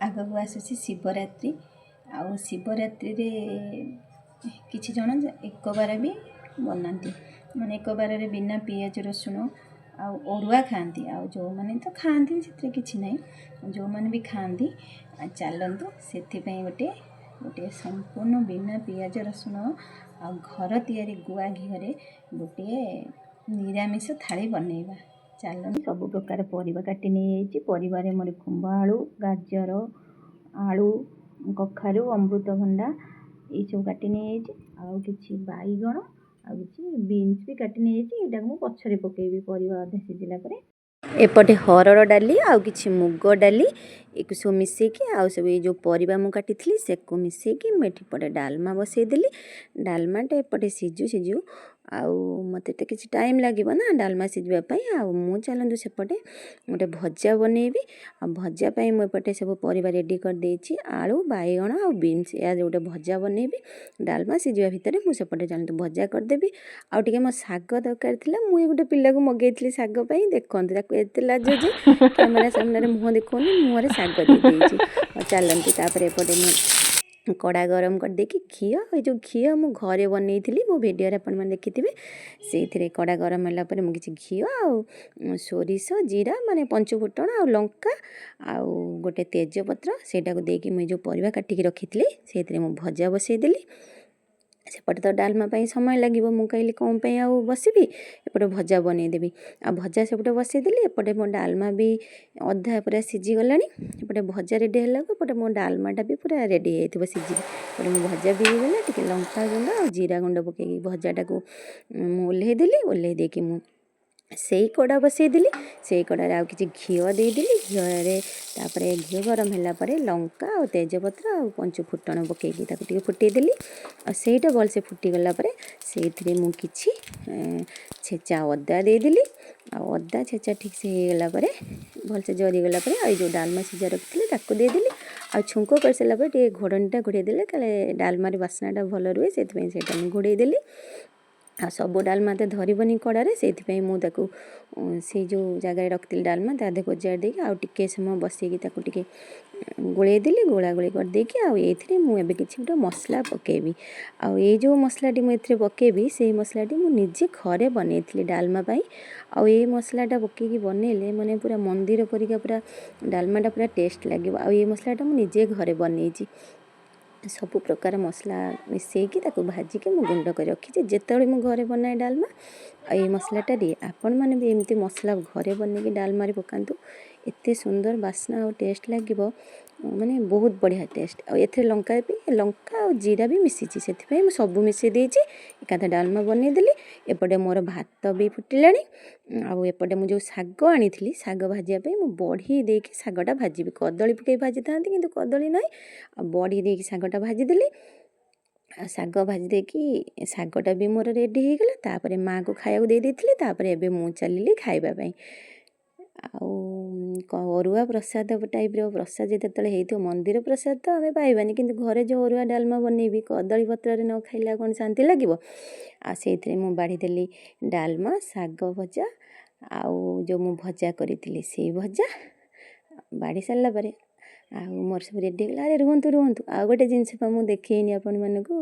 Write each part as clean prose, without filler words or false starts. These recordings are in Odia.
ଆଗକୁ ଆସୁଛି ଶିବରାତ୍ରି। ଆଉ ଶିବରାତ୍ରିରେ କିଛି ଜଣ ଏକବାର ବି ବନାନ୍ତି, ମାନେ ଏକବାରରେ ବିନା ପିଆଜ ରସୁଣ ଆଉ ଅରୁଆ ଖାଆନ୍ତି। ଆଉ ଯେଉଁମାନେ ତ ଖାଆନ୍ତି ସେଥିରେ କିଛି ନାହିଁ, ଯେଉଁମାନେ ବି ଖାଆନ୍ତି, ଚାଲନ୍ତୁ ସେଥିପାଇଁ ଗୋଟେ ଗୋଟିଏ ସମ୍ପୂର୍ଣ୍ଣ ବିନା ପିଆଜ ରସୁଣ ଆଉ ଘର ତିଆରି ଗୁଆ ଘିଅରେ ଗୋଟିଏ ନିରାମିଷ ଥାଳି ବନେଇବା। ଚାଲନ୍ତୁ, ସବୁ ପ୍ରକାର ପରିବା କାଟି ନେଇଯାଇଛି। ପରିବାରେ ମୋର ଖୁମ୍ବ ଆଳୁ, ଗାଜର, ଆଳୁ, କଖାରୁ, ଅମୃତଭଣ୍ଡା ଏଇସବୁ କାଟି ନେଇଯାଇଛି। ଆଉ କିଛି ବାଇଗଣ ଆଉ କିଛି ବିନ୍ସ ବି କାଟି ନେଇଯାଇଛି। ଏଇଟାକୁ ମୁଁ ପଛରେ ପକାଇବି ପରିବା ଅଧା ସିଝିଲା ପରେ। ଏପଟେ ହରଡ଼ ଡାଲି ଆଉ କିଛି ମୁଗ ଡାଲି ଏକୁ ସବୁ ମିଶେଇକି ଆଉ ସବୁ ଏଇ ଯେଉଁ ପରିବା ମୁଁ କାଟିଥିଲି ସେକୁ ମିଶେଇକି ମୁଁ ଏଠି ପଟେ ଡାଲମା ବସେଇଦେଲି। ଡାଲମାଟା ଏପଟେ ସିଝୁ ସିଝୁ, ଆଉ ମୋତେ ତ କିଛି ଟାଇମ୍ ଲାଗିବ ନା ଡାଲମା ସିଝିବା ପାଇଁ। ଆଉ ମୁଁ ଚାଲନ୍ତୁ ସେପଟେ ଗୋଟେ ଭଜା ବନେଇବି। ଆଉ ଭଜା ପାଇଁ ମୁଁ ଏପଟେ ସବୁ ପରିବା ରେଡ଼ି କରିଦେଇଛି, ଆଳୁ, ବାଇଗଣ ଆଉ ବିନ୍ସ। ଏହା ଗୋଟେ ଭଜା ବନେଇବି। ଡାଲମା ସିଝିବା ଭିତରେ ମୁଁ ସେପଟେ ଚାଲନ୍ତୁ ଭଜା କରିଦେବି। ଆଉ ଟିକେ ମୋ ଶାଗ ଦରକାର ଥିଲା। ମୁଁ ଏ ଗୋଟେ ପିଲାକୁ ମଗେଇଥିଲି ଶାଗ ପାଇଁ। ଦେଖନ୍ତୁ, ତାକୁ ଏତେ ଲାଜ ଯେ କ୍ୟାମେରା ସାମ୍ନାରେ ମୁହଁ ଦେଖାଉନି, ମୁହଁରେ ଶାଗ ଦେଇଦେଇଛି। ଚାଲନ୍ତୁ, ତାପରେ ଏପଟେ ମୁଁ କଡ଼ା ଗରମ କରିଦେଇକି ଘିଅ, ଏଇ ଯେଉଁ ଘିଅ ମୁଁ ଘରେ ବନେଇଥିଲି, ମୋ ଭିଡ଼ିଓରେ ଆପଣମାନେ ଦେଖିଥିବେ, ସେଇଥିରେ କଡ଼ା ଗରମ ହେଲା ପରେ ମୁଁ କିଛି ଘିଅ ଆଉ ସୋରିଷ, ଜିରା, ମାନେ ପଞ୍ଚୁଫୁଟଣ ଆଉ ଲଙ୍କା ଆଉ ଗୋଟେ ତେଜପତ୍ର, ସେଇଟାକୁ ଦେଇକି ମୁଁ ଏଇ ଯେଉଁ ପରିବା କାଟିକି ରଖିଥିଲି ସେଇଥିରେ ମୁଁ ଭଜା ବସେଇଦେଲି। ସେପଟେ ତ ଡାଲମା ପାଇଁ ସମୟ ଲାଗିବ। ମୁଁ କହିଲି କ'ଣ ପାଇଁ ଆଉ ବସିବି, ଏପଟେ ଭଜା ବନେଇଦେବି। ଆଉ ଭଜା ସେପଟେ ବସେଇଦେଲି। ଏପଟେ ମୋ ଡାଲମା ବି ଅଧା ପୁରା ସିଝିଗଲାଣି। ଏପଟେ ଭଜା ରେଡ଼ି ହେଲାକୁ ଏପଟେ ମୋ ଡାଲମାଟା ବି ପୁରା ରେଡ଼ି ହେଇଯାଇଥିବ ସିଝିକି। ଏପଟେ ମୋ ଭଜା ବି ହେଇଗଲା। ଟିକେ ଲଙ୍କା ଗୁଣ୍ଡ ଆଉ ଜିରା ଗୁଣ୍ଡ ପକାଇକି ଭଜାଟାକୁ ମୁଁ ଓହ୍ଲେଇ ଦେଲି। ଓହ୍ଲେଇ ଦେଇକି ମୁଁ ସେଇ କଡ଼ା ବସେଇଦେଲି। ସେଇ କଡ଼ାରେ ଆଉ କିଛି ଘିଅ ଦେଇଦେଲି। ଘିଅରେ ତାପରେ ଘିଅ ଗରମ ହେଲା ପରେ ଲଙ୍କା ଆଉ ତେଜପତ୍ର ଆଉ ପଞ୍ଚୁ ଫୁଟଣ ପକାଇକି ତାକୁ ଟିକେ ଫୁଟେଇଦେଲି। ଆଉ ସେଇଟା ଭଲସେ ଫୁଟିଗଲା ପରେ ସେଇଥିରେ ମୁଁ କିଛି ଛେଚା ଅଦା ଦେଇଦେଲି। ଆଉ ଅଦା ଛେଚା ଠିକ୍ସେ ହେଇଗଲା ପରେ, ଭଲସେ ଜରିଗଲା ପରେ, ଆଉ ଏଇ ଯେଉଁ ଡାଲମା ସିଝା ରଖିଥିଲି ତାକୁ ଦେଇଦେଲି। ଆଉ ଛୁଙ୍କ କରିସାରିଲା ପରେ ଟିକେ ଘୋଡ଼ଣୀଟା ଘୋଡ଼େଇ ଦେଲେ କାଳେ ଡାଲମାର ବାସ୍ନାଟା ଭଲ ରୁହେ, ସେଥିପାଇଁ ସେଇଟା ମୁଁ ଘୋଡ଼େଇ ଦେଲି। ଆଉ ସବୁ ଡାଲମା ତ ଧରିବନି କଡ଼ାରେ, ସେଇଥିପାଇଁ ମୁଁ ତାକୁ ସେଇ ଯେଉଁ ଜାଗାରେ ରଖିଥିଲି ଡାଲମା ତା ଦେହକୁ ଓଜାଡ଼ି ଦେଇକି ଆଉ ଟିକେ ସମୟ ବସେଇକି ତାକୁ ଟିକେ ଗୋଳେଇ ଦେଲି। ଗୋଳା ଗୋଳି କରିଦେଇକି ଆଉ ଏଇଥିରେ ମୁଁ ଏବେ କିଛି ଗୋଟେ ମସଲା ପକାଇବି। ଆଉ ଏଇ ଯେଉଁ ମସଲାଟି ମୁଁ ଏଥିରେ ପକାଇବି, ସେଇ ମସଲାଟି ମୁଁ ନିଜେ ଘରେ ବନେଇଥିଲି ଡାଲମା ପାଇଁ। ଆଉ ଏଇ ମସଲାଟା ପକାଇକି ବନେଇଲେ ମାନେ ପୁରା ମନ୍ଦିର ପରିକା ପୁରା ଡାଲମାଟା ପୁରା ଟେଷ୍ଟ ଲାଗିବ। ଆଉ ଏଇ ମସଲାଟା ମୁଁ ନିଜେ ଘରେ ବନେଇଛି। ସବୁ ପ୍ରକାର ମସଲା ମିଶାଇକି ତାକୁ ଭାଜିକି ମୁଁ ଗୁଣ୍ଡ କରି ରଖିଛି। ଯେତେବେଳେ ମୁଁ ଘରେ ବନାଏ ଡାଲମା ଆଉ ଏଇ ମସଲାଟା ଦିଏ। ଆପଣମାନେ ବି ଏମିତି ମସଲା ଘରେ ବନେଇକି ଡାଲମାରେ ପକାନ୍ତୁ, ଏତେ ସୁନ୍ଦର ବାସ୍ନା ଆଉ ଟେଷ୍ଟ ଲାଗିବ, ମାନେ ବହୁତ ବଢ଼ିଆ ଟେଷ୍ଟ। ଆଉ ଏଥିରେ ଲଙ୍କା ବି, ଲଙ୍କା ଆଉ ଜିରା ବି ମିଶିଛି, ସେଥିପାଇଁ ମୁଁ ସବୁ ମିଶାଇ ଦେଇଛି। ଏକାଥରେ ଡାଲମା ବନେଇଦେଲି। ଏପଟେ ମୋର ଭାତ ବି ଫୁଟିଲାଣି। ଆଉ ଏପଟେ ମୁଁ ଯେଉଁ ଶାଗ ଆଣିଥିଲି ଶାଗ ଭାଜିବା ପାଇଁ, ମୁଁ ବଢ଼ି ଦେଇକି ଶାଗଟା ଭାଜିବି। କଦଳୀ ପକାଇ ଭାଜିଥାନ୍ତି, କିନ୍ତୁ କଦଳୀ ନାହିଁ, ଆଉ ବଢ଼ି ଦେଇକି ଶାଗଟା ଭାଜିଦେଲି। ଆଉ ଶାଗ ଭାଜି ଦେଇକି ଶାଗଟା ବି ମୋର ରେଡ଼ି ହେଇଗଲା। ତାପରେ ମାଆକୁ ଖାଇବାକୁ ଦେଇ ଦେଇଥିଲି। ତାପରେ ଏବେ ମୁଁ ଚାଲିଲି ଖାଇବା ପାଇଁ। ଆଉ ଅରୁଆ ପ୍ରସାଦ ଟାଇପ୍ର ପ୍ରସାଦ ଯେତେବେଳେ ହେଇଥିବ, ମନ୍ଦିର ପ୍ରସାଦ ତ ଆମେ ପାଇବାନି, କିନ୍ତୁ ଘରେ ଯେଉଁ ଅରୁଆ ଡାଲମା ବନେଇବି କଦଳୀ ପତ୍ରରେ ନ ଖାଇଲେ ଆଉ କ'ଣ ଶାନ୍ତି ଲାଗିବ? ଆଉ ସେଇଥିରେ ମୁଁ ବାଢ଼ିଦେଲି ଡାଲମା, ଶାଗ ଭଜା ଆଉ ଯେଉଁ ମୁଁ ଭଜା କରିଥିଲି ସେଇ ଭଜା। ବାଢ଼ି ସାରିଲା ପରେ ଆଉ ମୋର ସବୁ ରେଡ଼ି ହେଇଗଲା। ଆରେ ରୁହନ୍ତୁ ରୁହନ୍ତୁ, ଆଉ ଗୋଟେ ଜିନିଷ ପା ମୁଁ ଦେଖେଇନି ଆପଣମାନଙ୍କୁ।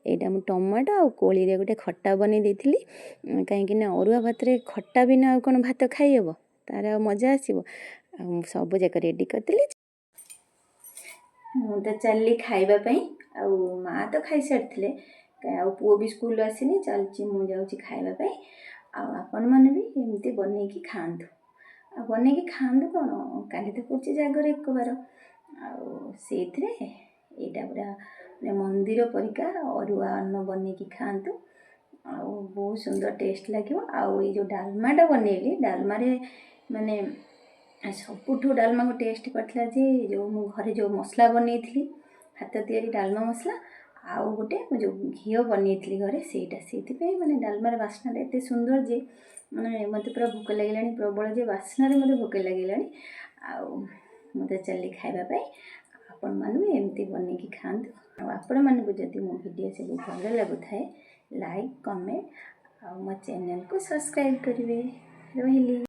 ଏଇଟା ମୁଁ ଟମାଟୋ ଆଉ କୋଳିରେ ଗୋଟେ ଖଟା ବନେଇ ଦେଇଥିଲି, କାହିଁକିନା ଅରୁଆ ଭାତରେ ଖଟା ବିନା ଆଉ କ'ଣ ଭାତ ଖାଇହେବ? ତାର ଆଉ ମଜା ଆସିବ? ଆଉ ମୁଁ ସବୁ ଯାକ ରେଡ଼ି କରିଦେଲି। ମୁଁ ତ ଚାଲିଲି ଖାଇବା ପାଇଁ। ଆଉ ମା ତ ଖାଇସାରିଥିଲେ, ଆଉ ପୁଅ ବି ସ୍କୁଲରୁ ଆସିନି। ଚାଲିଛି, ମୁଁ ଯାଉଛି ଖାଇବା ପାଇଁ। ଆଉ ଆପଣମାନେ ବି ଏମିତି ବନେଇକି ଖାଆନ୍ତୁ। ଆଉ ବନେଇକି ଖାଆନ୍ତୁ କ'ଣ, କାଲି ତ ପଡ଼ୁଛି ଜାଗର ଏକବାର, ଆଉ ସେଇଥିରେ ଏଇଟା ପୁରା ମାନେ ମନ୍ଦିର ପରିକା ଅରୁଆ ଅନ୍ନ ବନେଇକି ଖାଆନ୍ତୁ, ଆଉ ବହୁତ ସୁନ୍ଦର ଟେଷ୍ଟ ଲାଗିବ। ଆଉ ଏଇ ଯେଉଁ ଡାଲମାଟା ବନେଇଲି, ଡାଲମାରେ ମାନେ ସବୁଠୁ ଡାଲମାକୁ ଟେଷ୍ଟ କରିଥିଲା ଯେ ଯେଉଁ ମୁଁ ଘରେ ଯେଉଁ ମସଲା ବନେଇଥିଲି, ହାତ ତିଆରି ଡାଲମା ମସଲା, ଆଉ ଗୋଟେ ମୁଁ ଯେଉଁ ଘିଅ ବନେଇଥିଲି ଘରେ ସେଇଟା। ସେଇଥିପାଇଁ ମାନେ ଡାଲମାର ବାସ୍ନାଟା ଏତେ ସୁନ୍ଦର ଯେ ମାନେ ମୋତେ ପୁରା ଭୋକ ଲାଗିଲାଣି ପ୍ରବଳ, ଯେ ବାସ୍ନାରେ ମୋତେ ଭୋକ ଲାଗିଲାଣି। ଆଉ ମୁଁ ତ ଚାଲିଲି ଖାଇବା ପାଇଁ। ଆପଣମାନେ ବି ଏମିତି ବନେଇକି ଖାଆନ୍ତୁ। ଆଉ ଆପଣମାନଙ୍କୁ ଯଦି ମୋ ଭିଡ଼ିଓ ସବୁ ଭଲ ଲାଗୁଥାଏ, ଲାଇକ୍, କମେଣ୍ଟ ଆଉ ମୋ ଚ୍ୟାନେଲକୁ ସବସ୍କ୍ରାଇବ୍ କରିବେ। ରହିଲି।